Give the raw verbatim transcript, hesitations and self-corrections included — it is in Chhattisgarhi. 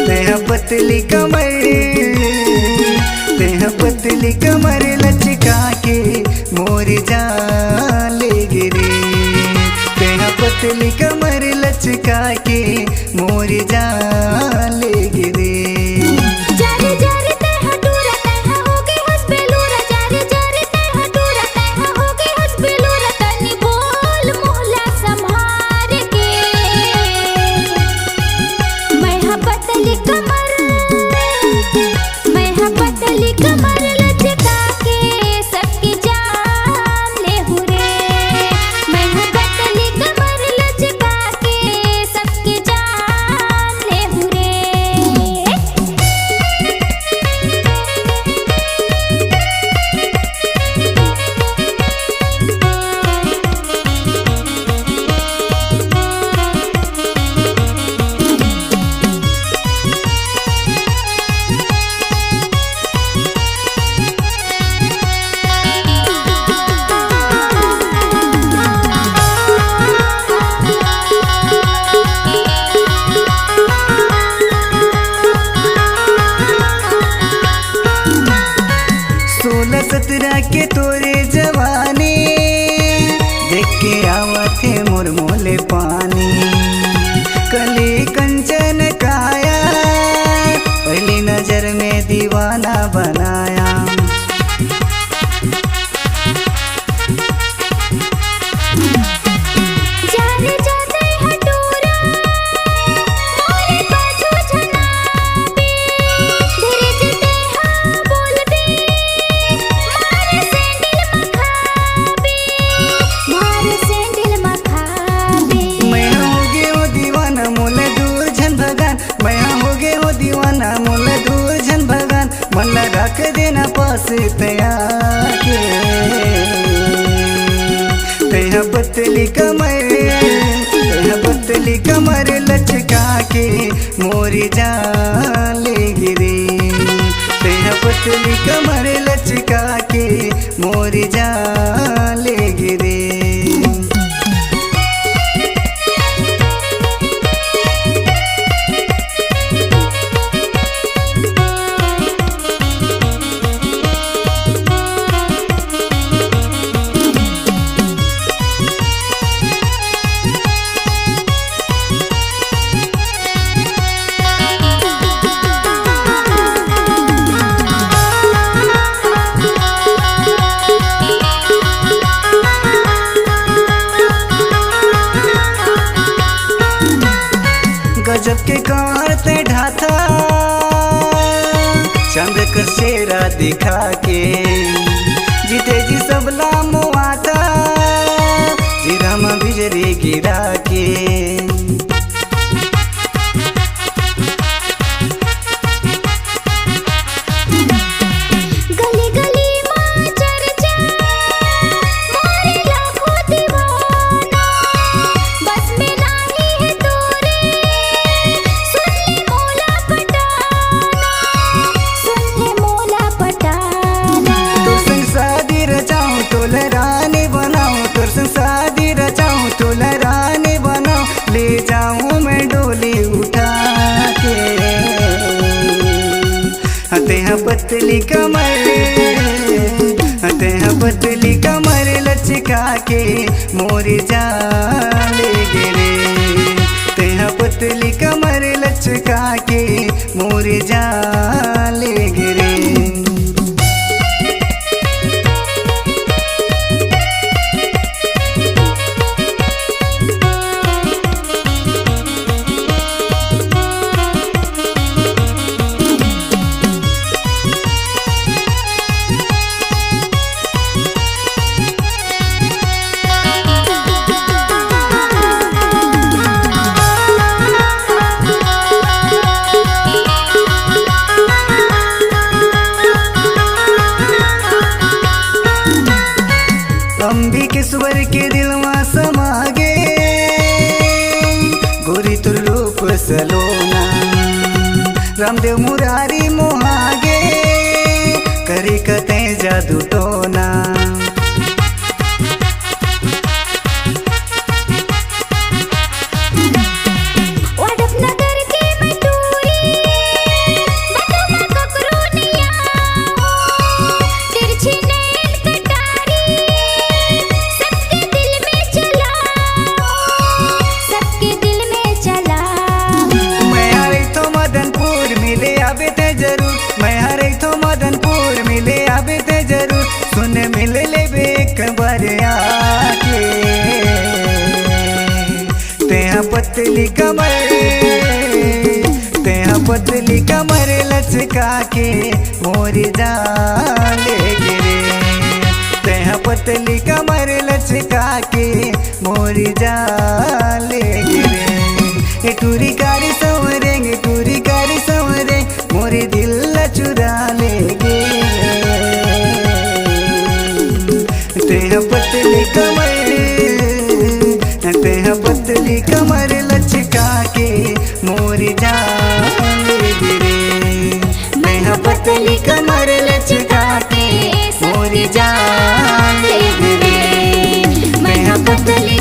तेहा पतली कमर, तेहा पतली कमर लचका के मोर जान ले गे रे। तेहा पतली कमर लचका के मोर जान ले गे रे। जा रे जा रे तेहा टूरा, तेहा हो गे हस बेलूरा। जा रे जा रे तेहा टूरा, तेहा हो गे हस बेलूरा। तनी बोल मोला संभार के, मैं हा पतली कमर, मैं हा पतली कमर लचका के सबके जान लेहू रे। मैं हा पतली कमर लचका के सबके जान लेहू रे। सोलह सतरा के तोरे जवानी, देख के आवत हे मोर मुँह ले पानी। कली कंचन काया, पहली नजर में दीवाना बनाया। जा रे जा तेहा टूरा, मोरे पाछू झना बे, धीरे जे तेहा बोलबे, मारे सैंडल म खाबे, मारे सैंडल म खाबे। मैं हो गे हो दीवाना, मोला दूर झन भगान। मैं हो गे हो दीवाना, मोला दूर झन भगान। मन ला रख देना पास तैं आके। तेहा पतली कमर, तेहा पतली कमर लचका के मोर जान ले गे रे। तेहा पतली कमर लचका के मोर जान ले गे रे। गजब के कमर तैं ढाथा, चांद कर चेहरा दिखा के, जीते जी सबला मुआथा, जीरा म बिजली गिरा के। गली गली मा चर्चा, मोरे लाखों दीवाना, बस में नाही है तोरे, सुन ले मोला पटाना, सुन ले मोला पटाना। तोर संग शादी रचाऊं, तोला रानी बनाऊं, तोर संग शादी रचाऊं, तोला रानी बनाऊं, ले जाऊं मैं डोली उठा के। हाँ, तेहा पतली कमर, हाँ, तेहा पतली कमर लचका के मोर जान ले गे रे। तेहा पतली कमर लचका के मोर जान ले गे रे। अंबिकेश्वर के दिल मा समा गे, गोरी तोर रूप सलोना, रामदेव मुरारी मोहा गे, करी कते जादू टोना। वाड्फ नगर के मैं टूरी, पतली कमर, तेहा पतली कमर लचका के मोरी जान ले गे रे। तेहा पतली कमर लचका के मोरी जान ले गे रे। ए टूरी कारी संवरे, ए टूरी कारी संवरे, मोरी दिल ला चुरा ले गे। तेहा पतली कमर, तेहा पतली कमर लचका के मोरी जान ले गे रे। मैं हा पतली कमर लचका के मोरी जान ले गे रे। मैं हा पतली